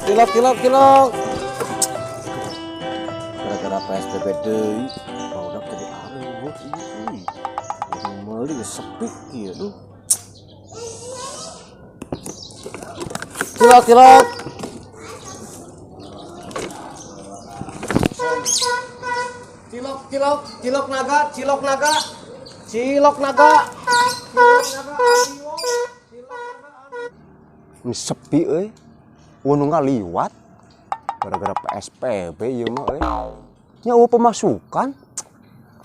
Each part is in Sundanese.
Cilok, cilok, cilok. Gara-gara PSBB deui, barudak jadi areuh ieu. Jadi meuli geus sepi kieu duh. Cilok, cilok. Cilok, cilok, cilok naga, cilok naga. Cilok naga. Ini sepi euy. Eueuh ngaliwat. Gara-gara PSBB ieu mah euy. Nya eueuh pemasukan.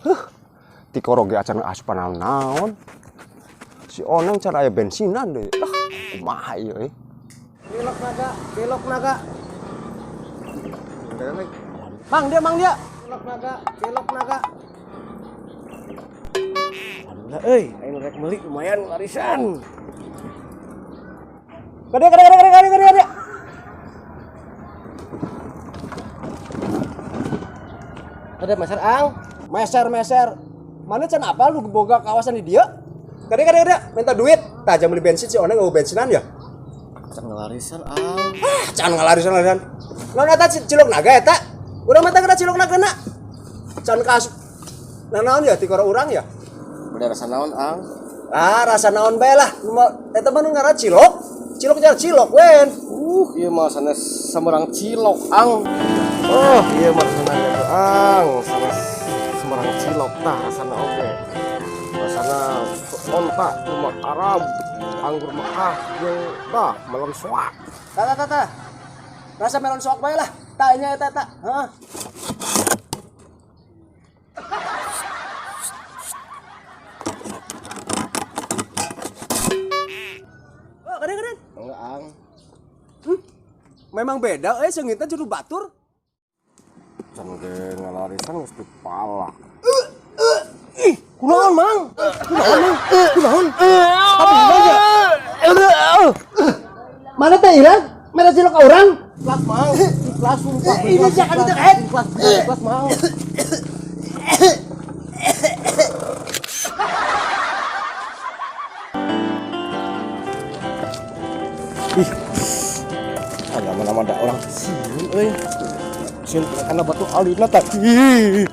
Huh. Tikoro ge acan asupan naon-naon. Si Oneng can aya bensinan deui. Ah, kumaha ieu euy. Cilok naga, cilok naga. Mang dia, mang dia. Cilok naga, cilok naga. Alhamdulillah euy, aing rek meuli lumayan warisan. Gede, gede, gede, gede, gede, gede. Ada meser ang, meser, meser. Mana can apal lu boga kawasan di dia? Gede, gede, gede, minta duit. Tah jam beli bensin si Oneng eueuh bensinan ya. Can ngelarisan ang. Ah, can ngelarisan larisan. Lamun eta cilok naga eta. Urang mah teh cilok naga na. Can kas. Nah, naon ya tikoro urang ya? Beda rasa naon ang? Ah, rasa naon bae lah. Eta mah nu ngaran cilok. Cilok jangan cilok wen. Ieu mah sanes samerang cilok ang. Oh, ieu mah rasana gitu ang. Sanes samerang cilok tah rasana oge. Rasana onta kurma Arab, anggur Mekah jeung tah melon soak. Tah tah tah tah. Rasa melon soak bae lah. Tah nya eta eta. Heeh. Oh, keren keren. Enggak ang. Memang beda euy seungitna juru batur. Can ge ngalarisan geus dipalak. Ih, kunaon mang? Kunaon mang? Kunaon? Apa gimana? Mana teh Ilan? Mana cilok orang? Ikhlas mang, ikhlas sumpah. Ini jangan itu, eh. Ikhlas, ikhlas mang. Ih, ada mana ada orang sieun euy. Sieun karena batu alina tadi.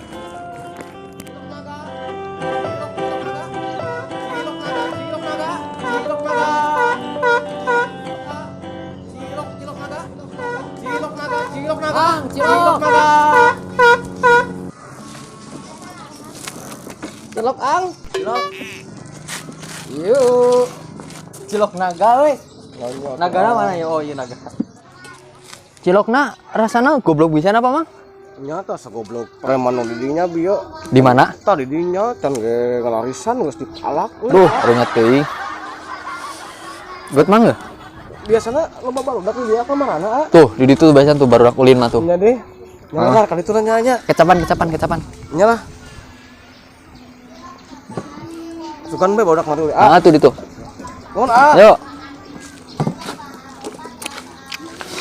Bang, cilok. Cilok ang. Cilok. Yuk. Cilok naga we. Nagara mana ya? Oh iya naga. Cilokna rasana goblok bisa apa, Mang? Nyata sagoblok preman nu di dinya bieu. Di mana? Tah di dinya can ge ngalarisan geus dipalak. Duh, runget teuing. Gut mang gak? Biasana loba barudak di dia ka marana, ah. Tuh, di ditu bacan tuh barudak ulin mah tuh. Nya deh. Nyalar kali itu nanya. Kecapan, kecapan, kecapan. Nya lah. Sukan bae barudak mah ah. Ah, tuh di tuh. Nuhun, ah. Yuk.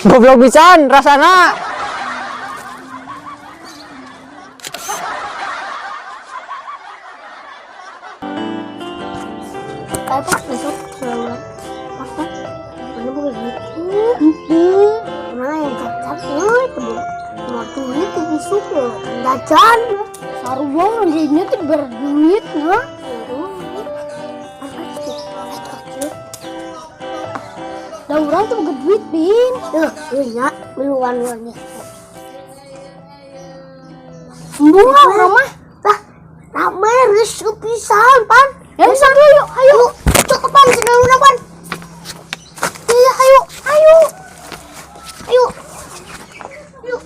Goblok pisan rasana. Apa besok selalu apa? Mana bukan gitu? Mana yang cacat? Itu mau duit itu suka jajan. Sarua jadinya tuh berduit, nah. Dah orang tuh bukan duit, Bin. Tuh, iya, meluan luannya. Bunga orang mah. Lah, rame resep pisan, Pan. Ya, bisa yuk, ayo. Cukup, Pan, senang udah, Pan. Iya, ayo, ayo. Ayo. Ayo.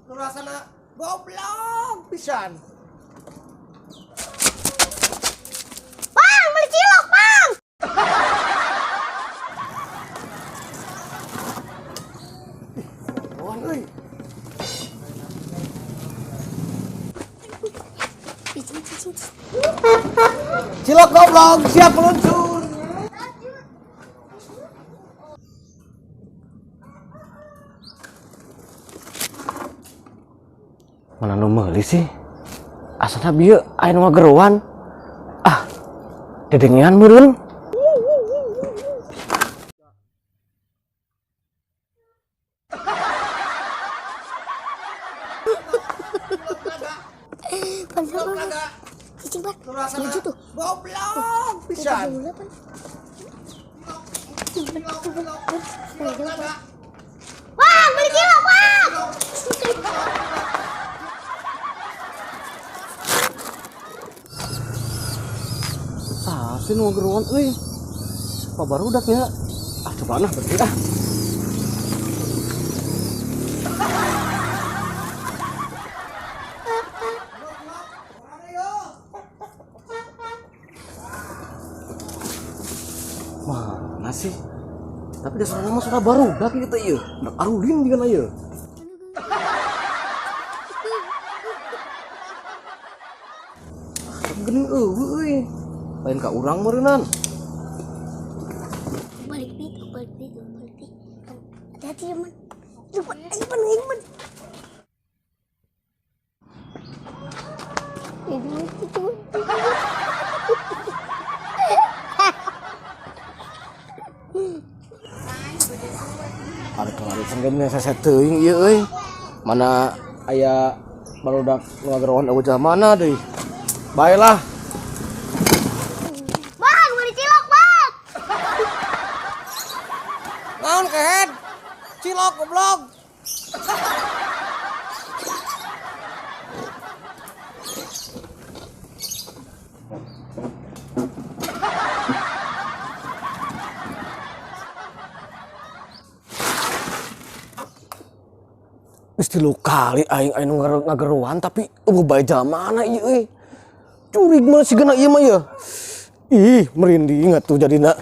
Nu rasana goblok pisan. Bang, beli cilok, Bang. Wah, euy. Cilok goblok siap meluncur. Mana nu meuli sih? Asana bieu aya nu ngageroan. Ah, dedengean meureun. Pan, pan, pan. Cicing, pan. Setuju tuh. Goblok pisan. Pan. Wah, beli cilok, Bang. Ah, sih nu ngageroan euy. Apa barudak ya? Ah, cobaan ah berarti ah. Mana sih? Tapi dasarnya mah sudah barudak gitu ieu. Udah arulin juga ieu. Geuning eueuh euy. Lain ka urang meureunnan. Balik nih, balik nih, balik nih. Hati-hati ya, Man. Lupa, ayo, Pan, ayo, Man. Ini itu. Ada kelarisan geuning saya teuing ieu euy. Mana aya barudak nu ngageroan eueuh mana deui. Baelah. Bang, beli cilok, Bang. Naon kehed? Cilok goblok. Geus tilu kali aing aya nu ngageroan tapi eueuh bae jalmana ieu euy. Curig mah sigana ieu mah ieu. Ih, merinding atuh jadina.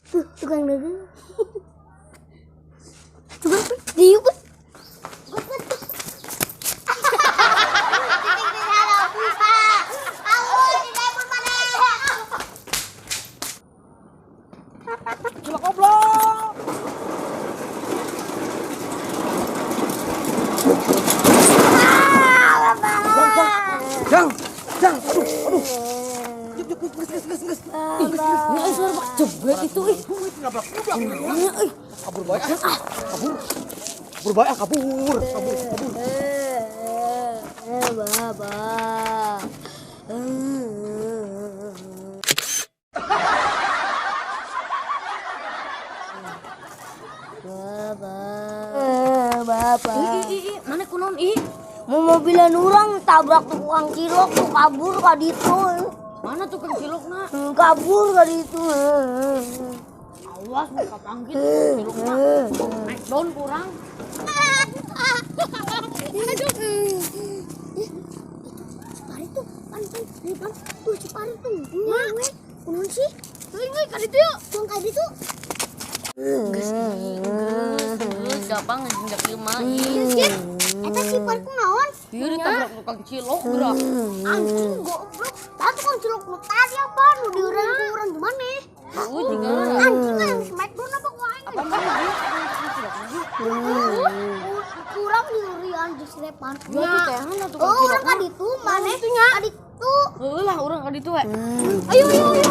Tuh, tukang dagang. Tukang diuk. Cilok goblok. Jang, jang, aduh, aduh. Yuk, yuk, geus, geus, geus, geus. Ih, suara bak jebret itu ih. Ih. Kabur bae ah. Kabur. Kabur bae ah, kabur, kabur, kabur. Baba. Baba. Baba. Ih, mana kunaon ih? Mau mobilan orang tabrak tukang cilok tuh kabur ka ditu. Mana tukang cilokna? Kabur ka ditu. Awas muka panggil tukang cilokna. Naik down kurang. Aduh. Itu si Pari tuh, pan pan, ini pan, tuh si Pari tuh. Kunaon kunaon sih? Euy, euy, ka ditu yuk. Tuang ka ditu. Geus, geus, gampang ngejek ieu mah. Ih, Eta si Pari kunaon? Ieu ditabrak tukang cilok geura. Anjing goblok. Tadi tukang cilok nu tadi apa nu diurang ku urang gimana? Euy, juga. Anjing yang smackdown apa ku aing? Apa mana dia tukang cilok lagi? Kurang diurian di serepan. Ya tuh tehan lah tukang Oh, cilok. urang ka ditu maneh ka ditu. Heueuh lah urang ka ditu we. Ayo ayo ayo.